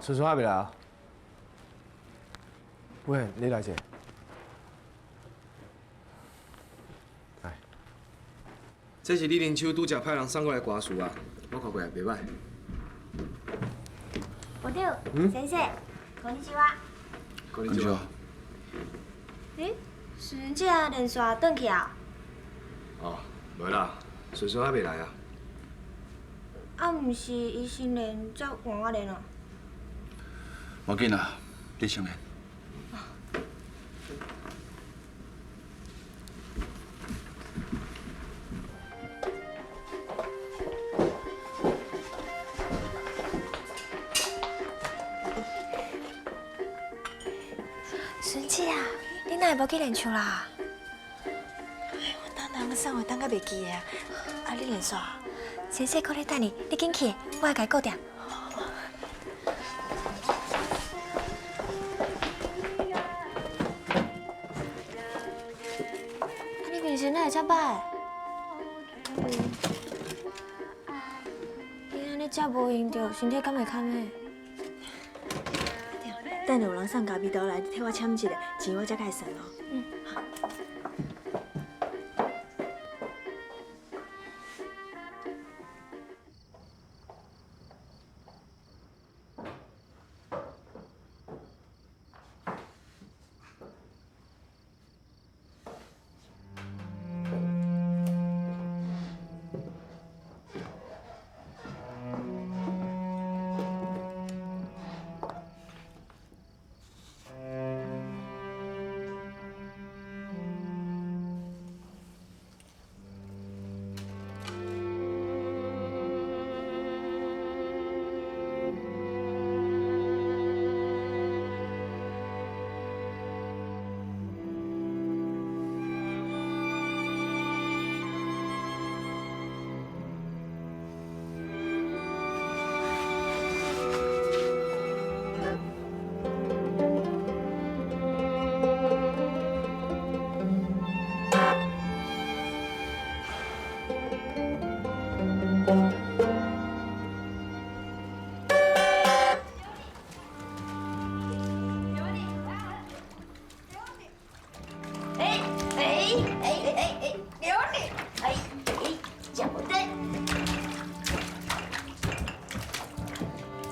顺顺還未來啊？喂，你來者。來，這是李林秋拄才派人送過來歌詞啊，我看過來袂䆀。部長，先生，こんにちは。こんにちは。欸，順姐連續轉去啊？哦，無啦，順順還未來啊。啊，毋是伊先練才換我練哦。無緊啦，你先練。孫姐啊，你哪會無去練唱啦？我等人送貨等甲袂記的啊！啊，你練煞？先生閣咧等你，你緊去，我來共伊顧著。啊，你面色哪會遮歹？你按呢遮無閒著，身體敢會較歹？等下有人送咖啡豆來，你替我簽一下，錢我才共伊算哦。嗯。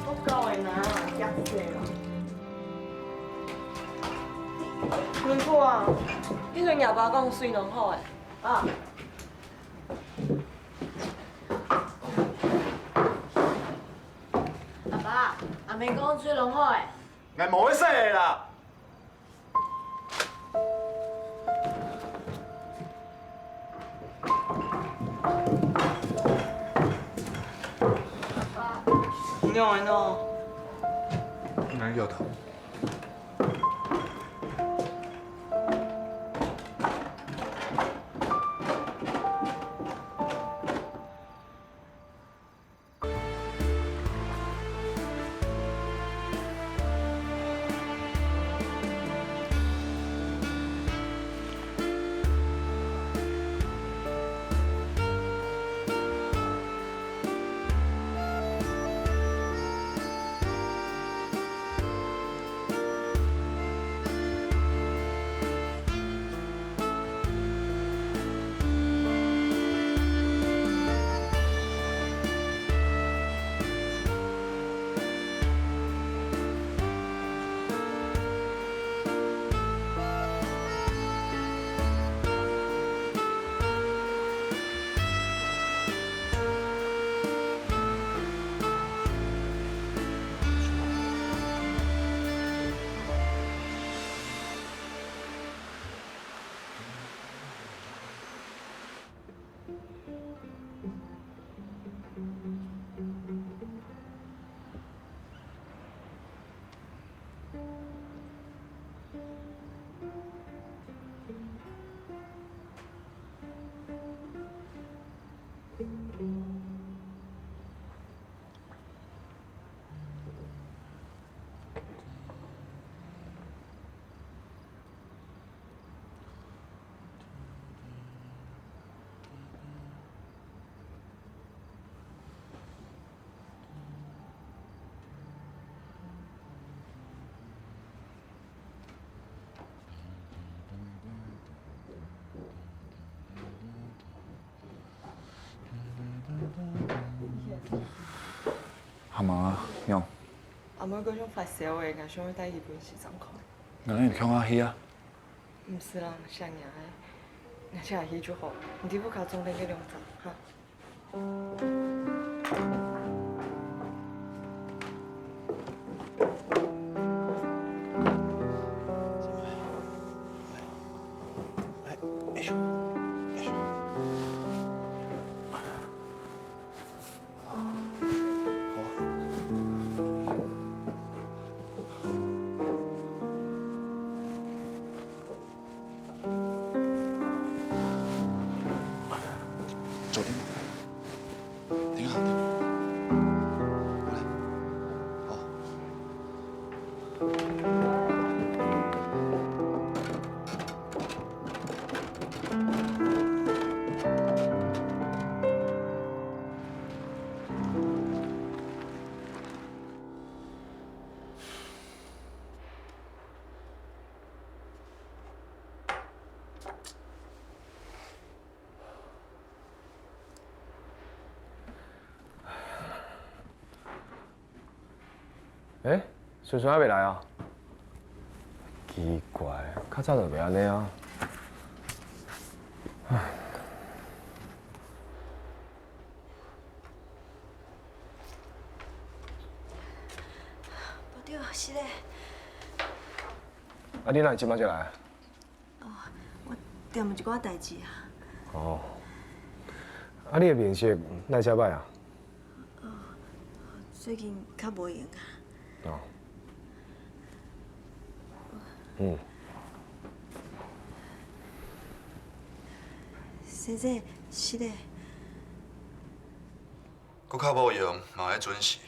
我够的啦，夹死啦！文富啊，你阵哑巴讲水拢好的，啊？阿爸，阿妹講水攏好的。我無去洗的啦。你用的喏。哪有的？阿妈啊，娘。阿妹阁想发烧的，若想欲带去分时状况。那你去阿戏啊？毋是啦，啥尔的，若这下戏就好，你伫不靠总电去两站，哈。坐顶，顶下，过来，好。欸，顺顺还未来啊？奇怪，较早就袂按呢啊。唉。部长，是咧。啊，你哪会这摆才来？哦，我踮有一寡代志啊。哦。啊，你的面色哪会遮歹啊？哦，最近较无闲啊。哦。嗯。先生，是咧。阁较无闲，嘛爱准时。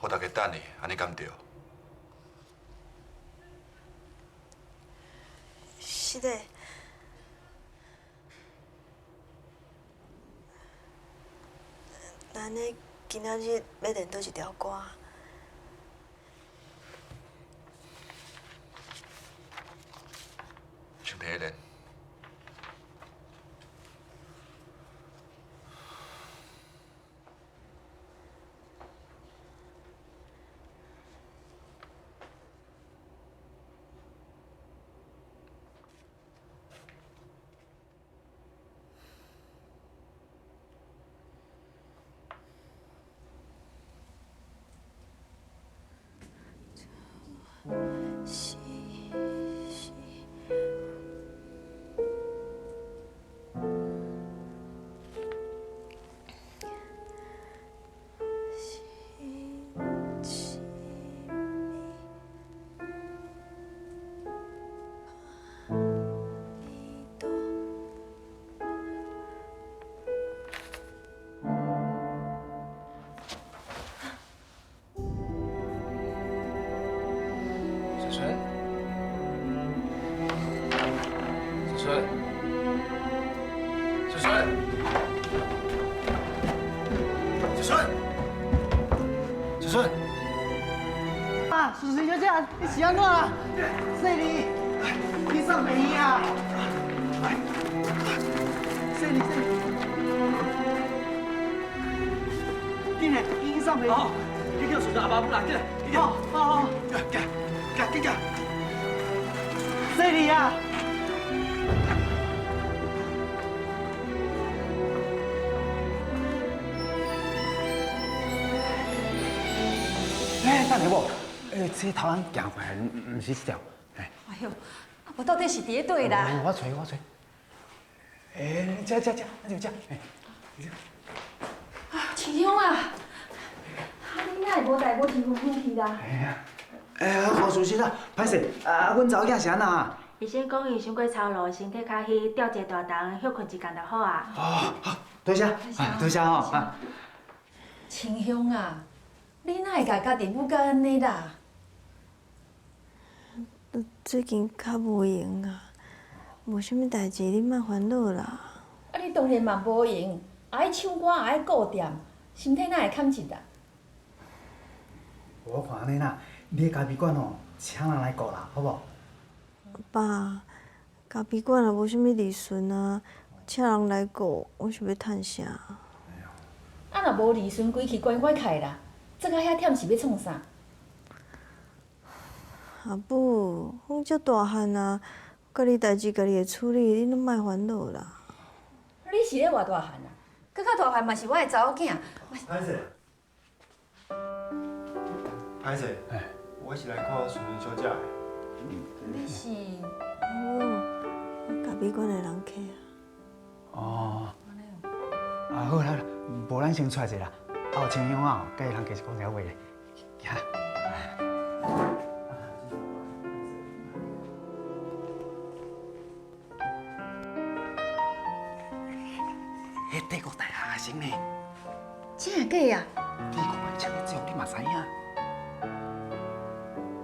予大家等你，按呢敢对？是咧。那按呢，今仔日欲练佗一条歌？先提去练。是是。是哆。顺顺，顺顺，顺顺，顺顺，顺顺。啊，顺顺小姐，你是按怎啊？细腻，你送病院啊？细腻，细腻，紧来，紧送病院。你叫顺顺阿爸母来，紧来，好，好好。行，行，紧行。细腻啊！欸，等下某，欸，这头咱行过来，毋是这条。哎哟，啊无到底是伫咧佗啦？我揣，我揣。欸，这这这，就这。欸，啊，市长啊，啊你哪会无代无志纷纷去啦？欸，胡主席啊，歹势，啊，阮查某囝是按怎啊？医生讲伊伤过操劳，身体较虚，吊一个大筒，歇睏一工就好啊。哦，好，多谢，多谢吼。啊。清香啊，你哪会共家己母到按呢啦？最近较无闲啊，无啥物代志，你莫烦恼啦。啊，你当然嘛无闲，也爱唱歌，也爱顾店，身体哪会堪一啊？我看按呢啦，你的咖啡馆哦，请人来顾啦，好无？爸，咖啡馆也无啥物利润啊，请人来顾，我是欲趁啥？啊，啊，若無兒孫規氣關關開啦，做甲遐忝是欲創啥？阿母，阮遮大漢啊，家己代誌家己會處理，你攏莫煩惱啦。你是咧偌大漢啊？閣較大漢嘛是我的查某囝。歹勢，歹勢，我是來看順順小姐的。你是？哦，我咖美館的人客啊。哦，啊好啦，無咱先出來者啦。啊有清香啊，佮伊人繼續講一下話咧。行。彼帝國大學學生呢？真的假啊？你看穿的制服，你嘛知影？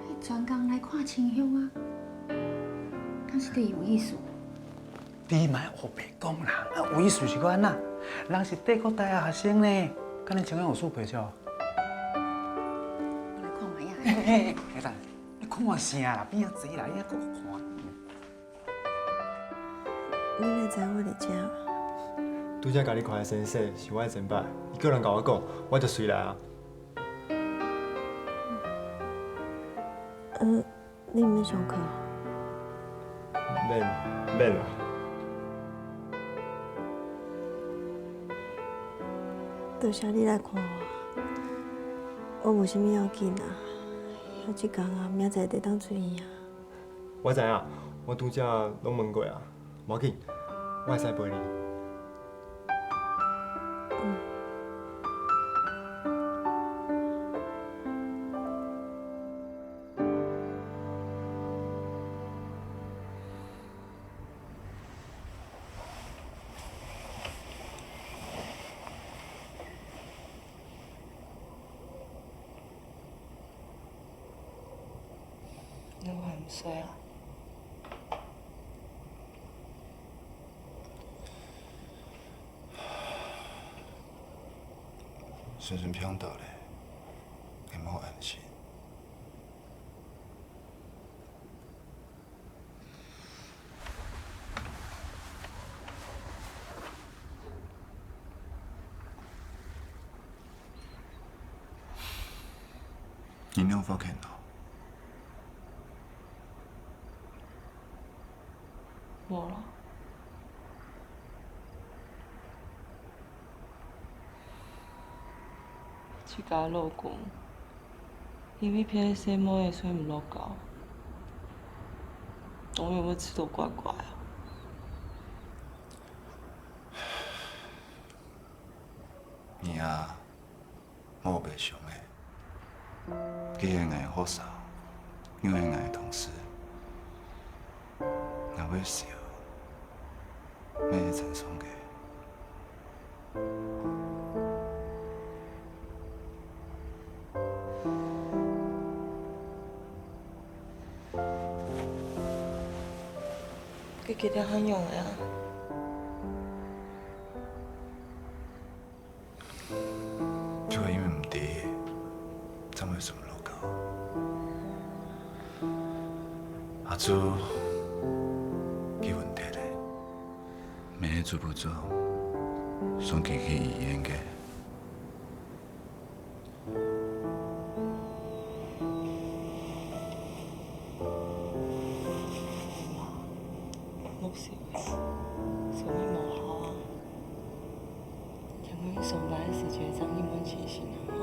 彼專工來看清香啊，敢是對伊有意思？你莫烏白講啦，啊有意思是閣按怎？人是帝國大學學生呢，敢你清香有輸皮笑？我來看覓仔。嘿嘿，等，你看啥啦？邊仔濟啦？你還閣看？你哪知我佇遮？拄才共你看的先生是我的前輩，伊叫人共我講，我就隨來啊。你毋免上課？免，免啦。多謝你來看我，我無啥物要緊啊，歇這工啊，明仔載就當出院啊。我知影，我拄才攏問過啊，無要緊，我會使陪你。你還毋洗啊？順順飄倒咧，會無安心。你有發現哦？無啦。這家老公，因為偏洗毛的，所以毋落狗。當然我吃都怪怪啊。你啊，我袂想的，佢會愛好嫂，又會愛同事，若欲笑，欲會輕鬆个。佢記得很用的啊。就係因為毋佇，才會順落狗。阿祖去問題咧，明日做不做，送佢去醫院嘅。冇事，啥物無效啊？因為上班的時陣，昨去問醫生啊，吼。